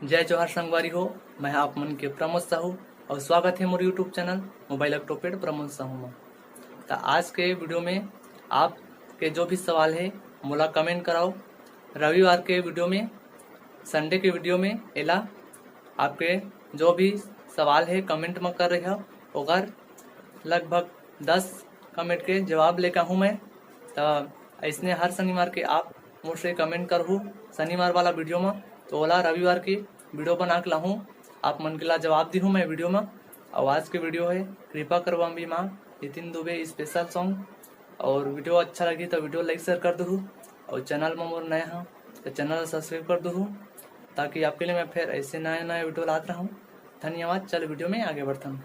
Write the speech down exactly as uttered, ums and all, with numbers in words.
जय जोहार संगवारी हो, मैं आप मन के प्रमोद साहू और स्वागत है मोर YouTube channel mobile octopad Pramod Sahu में। तो आज के वीडियो में आपके जो भी सवाल है, मोला कमेंट कराओ। रविवार के वीडियो में, संडे के वीडियो में एला आपके जो भी सवाल है कमेंट में कर रहे हो, ओकर लगभग दस कमेंट के जवाब लेके आहूँ मैं। तो ऐसने हर शनिवार के आप मोर से कमेंट करहू शनिवार वाला वीडियो में, तो ओला रविवार की वीडियो बना के लाहूँ, आप मन के ला जवाब दिहूँ मैं वीडियो में। और आज के वीडियो है कृपा करो अम्बी माँ, नितिन दुबे स्पेशल सॉन्ग। और वीडियो अच्छा लगी तो वीडियो लाइक शेयर कर दूहू, और चैनल में मोर नया हाँ तो चैनल सब्सक्राइब कर दूहू, ताकि आपके लिए मैं फिर ऐसे नए नए वीडियो लात रहूँ। धन्यवाद। चल वीडियो में आगे बढ़थन।